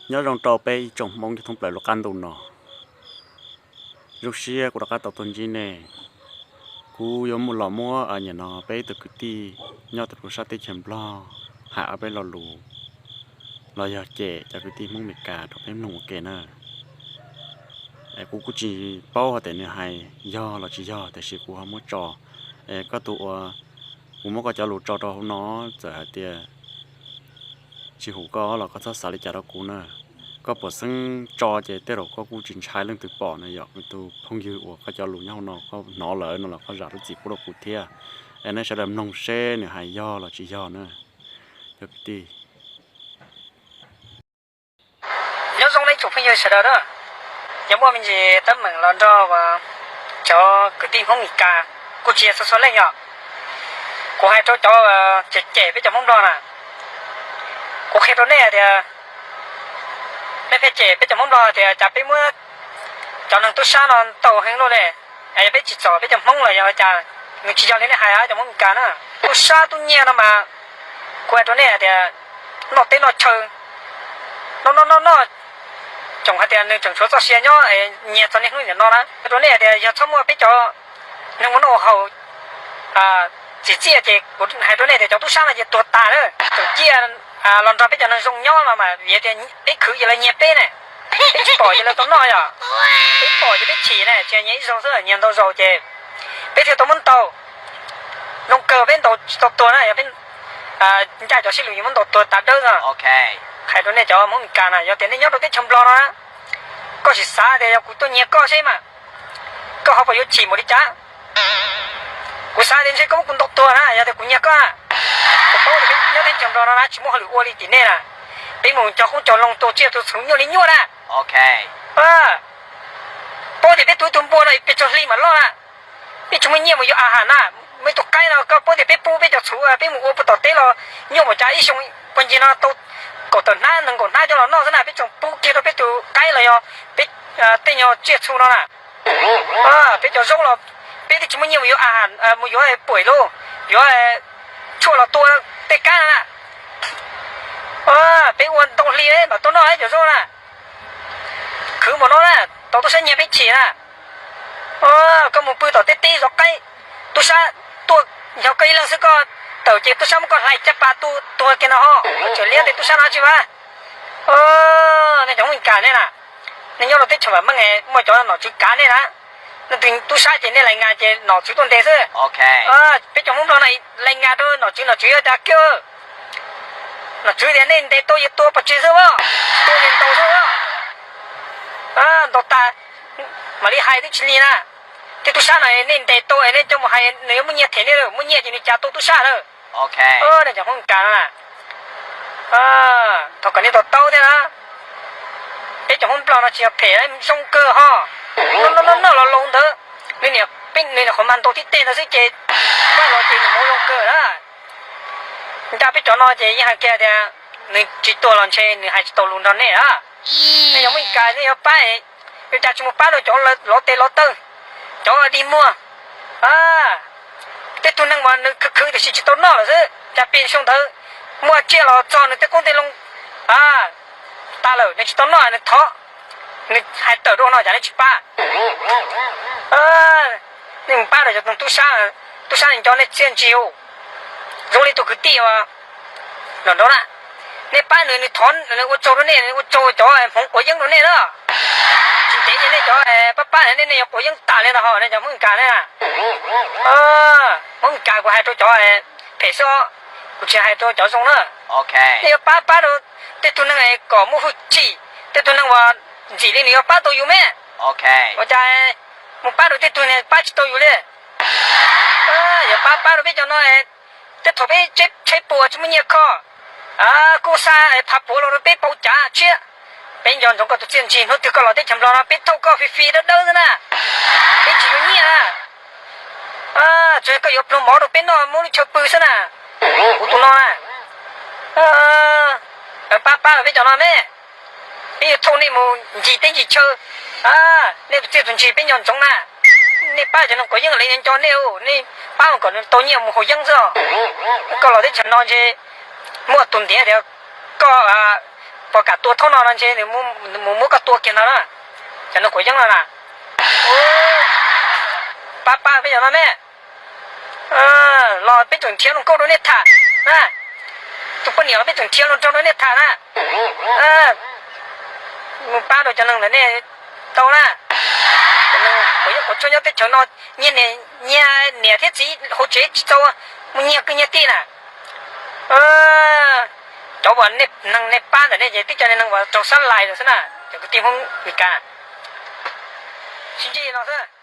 Nyob zoo rau peb ib tsoom Hmoob nyob thoob plaws lub qab ntuj no. Zoo siab kuv rov qab tau tuaj ntsib nej. Kuv yuav los muab nim no peb ib tug kwv tij nyob rau sab teb chaws Nplog hais ob peb lo lus los yog cem cov kwv tij Hmoob Meskas rau peb mloog ua ke na. Kuv kuj tsis paub hais tias nws hais yog los tsis yog, tiam sis kuv ho muab tso. Koj tus ua, kuv muab koj cov lus tso rau hauv no, txawm hais tias tsis hum koj los koj txhob xav li cas rau kuv na. Koj puas xeeb tso ces tej zaum koj kuj tsis ntshai leej twg pom na, yog kuv tus phooj ywg uas koj cov lus nyob hauv no koj hnov lawm no los koj zam lub txim pub rau kuv thiab. Es nej sawv daws mloog seb nws hais yog los tsis yog na. Cov kwv tij, nyob zoo nej tsoom phooj ywg sawv daws na. Yog muaj me ntsis teeb meem los nrog cov kwv tij Hmoob Meskas, kuj tsis yog txhua txhua leej os. Kuv hais rau cov cem cem peb cov Hmoob Nplog na, kuv qhia rau nej tias nej pheej cem peb cov Hmoob Nplog tias cas peb muab cov neeg tub sab no ntaus heev luaj li. Yog peb tsis txom peb cov Hmoob los yog cas, nws tsis yog li nej hais cov Hmoob Meskas na. Tub sab tub nyiag no mas, kuv hais rau nej hais tias noj teb noj chaw, noj noj noj noj, tseem hais tias nws tseem tshuav txoj sia nyob nyiag txog niaj hnub niam no na. Hais rau nej hais tias yog txhob muaj peb cov neeg ua noj ua haus tsim txiaj ces kuv hais rau nej tias cov tub sab no ces tuag tas na. Tseem ciaj los nrog peb cov neeg zoo nyob no mas vim tias peb khwv ces lawv nyiag peb ne, peb tsis pom ces lawv tau noj yom. Peb pom ces peb chim ne, tsis nyiag ib zaug xwb, nyiag ntau zaus ces peb thiaj tau muab ntaus. Zoo kawg peb ntaus tsis tau tuag na, yog peb ncaj cov sib lus yuav muab ntaus tuag tas dawb no. Hais rau nej cov Hmoob Meskas na, yog tias nej nyob rau teb chaws Nplog no na, koj sim xav tias yog kuv tuaj nyiag koj seb mas koj ho puas yuav chim npaum li cas? Kuv xav tias ntshe koj muab kuv ntaus tuag na yog tias kuv nyiag koj. Kuv paub tias peb nyob teb chaws Nplog no na tsis muaj hauj lwm ua li tim nej na. Peb mus cog qoob cog loo tua tsiaj tua txhu nyuaj li nyuaj na. Paub tias peb tua ib tug npua no pes tsawg hli mam loj na. Peb tsis muaj nyiaj mus yuav a has na. Muaj ib tug qaib no koj paub tias peb pub peb cov txhuv peb mus ua puag tom teb los nyuaj npaum cas ib xyoo pos ncig no tau kaum tawm hnab nees nkaum hnab coj los noj xwb na, peb tseem pub kiag rau peb tus qaib los yog peb tej nyuag tsiaj txhu no na. Peb cov zaub los peb twb tsis muaj nyiaj mus yuav a has, mus yuav puam lauj, yuav tshuaj los tua tej kab no na. Peb ua ntau hli mam tau noj cov zaub na. Khwv npaum no na, tau tub sab nyiag peb chim na. Koj mus pw tom tej teb zov qaib, tub sab tuaj nco koj ib leeg xwb, koj tawm ces tub sab muab koj hlais caj pas tu tuag kiag no ho, tseem liab tej tub sab no tsis mas. Nej cov Hmoob Meskas nej na, nej nyob rau teb chaws vam meej muaj cov nom tswv kav nej na. Nej tus tub sab ces nej lais ngas ces nom tswv tuaj ntes xwb. Peb cov Hmoob Nplog no lais ngas rau nom tswv, nom tswv yuav cas kiag. Nom tswv tias nej ntes tau yuav tua pov tseg xwb as, tua yuav ntaus xwb as. Ntaus tas mam li hais twb tsis li na. Tej tub sab no nej ntes tau es nej coj mus hais nws yuav muaj nyiaj them nej, muaj nyiaj ces nws cas tau tub sab lawm. Nej cov Hmoob Meskas no na, thov kom nej to taub thiab na. Peb cov Hmoob Nplog no tsis yog phem, zoo kawg ho. Noj noj noj los laus ntawd, nws niam, nws niam qhuav mag ntaus tib teg ntawd xwb ces, vaj los ces nws hmoov zoo kawg na. Ncaj peb cov no ces yeej hais kiag tias nws tsis tuag los ntshe nws hais tsis tau lus nrog nej na. Nej yog Hmoob Meskas nej yuav pab, yuav cas tsis mus pab rau cov lov tes lov taw, cov dig muag. Tej tug neeg mas nws khwv khwv tiam sis tsis tau noj lawm xwb, cas pib xyoo ntawd muaj tsiaj los txog nws tej qoob tej loo tas lawm, nws tsis tau noj nws thov, nws hais tawm rau no cas nej tsis pab. Nej mus pab rau cov tub sab, tub sab nws nco nej txiaj ntsig. Zoo li tus kwv tij uas nraud na, nej pab nws, nws thov nws ua tsaug rau nej, nws ua tsaug cov hmoov quav yeeb rau nej na. Tsis ntev ces nej cov pab pab nej, nej yuav quav yeeb tas li no ho nej cov Hmoob Meskas ne. Hmoob Meskas kuv hais rau cov phem xwb, kuv tsis hais rau cov zoo na. Nej yuav pab pab rau tej tug neeg kom muaj hwj chim, tej tug neeg uas ntxim li nws yuav pab tau yus me. Ua cas mus pab rau tej tug neeg pab tsis tau yus li. Yuav pab pab rau peb cov no, tej thaum peb tsheb puas tsis muaj nyiaj kho, kuj xa phav puav los rau peb pauv cav tshiab. Peb nco ntsoov koj tus txiaj ntsig, hnub twg koj los teb chaws Nplog no peb thauj koj fi fi dawb dawb xwb na. Peb tsis yuav nyiaj na. Tsuas yog koj yuav pluag mov rau peb noj muab lub chaw pw xwb na. Kuv tus no na, pab pab peb cov no me. Peb yuav thauj nej mus ncig teb ncig chaw. Nej tus txiaj tus ntsig peb nco ntsoov na. Nej pab cov neeg quav yeeb li nco nej, nej pab mus kom nws tau nyiaj mus haus yeeb xwb. Koj los teb chaws no ntshe muaj tus ntiav tias koj Pom kam tua thaum no no ntshe nws mus muab koj tua kiag ntag na. Cov neeg quav yeeb no na, pab pab peb cov no ne, los peb tseem nrhiav luag nkauj rau nej tham na. Tus poj niam los peb tseem nrhiav luag nraug rau nej tham na. Mus pab rau cov neeg ntawm nej tau na. Cov neeg quav yeeb quav tshuaj nyob teb chaws no, nyiag niam thiab txiv hauv tsev tsis txaus, mus nyiag kwv nyiag tij na. Cov uas nej neeg nej pab ntawm nej ces twb cov neeg uas raug sab lais lawm xwb na, cov kwv tij Hmoob Mes Kas. Sib ntsib no xwb.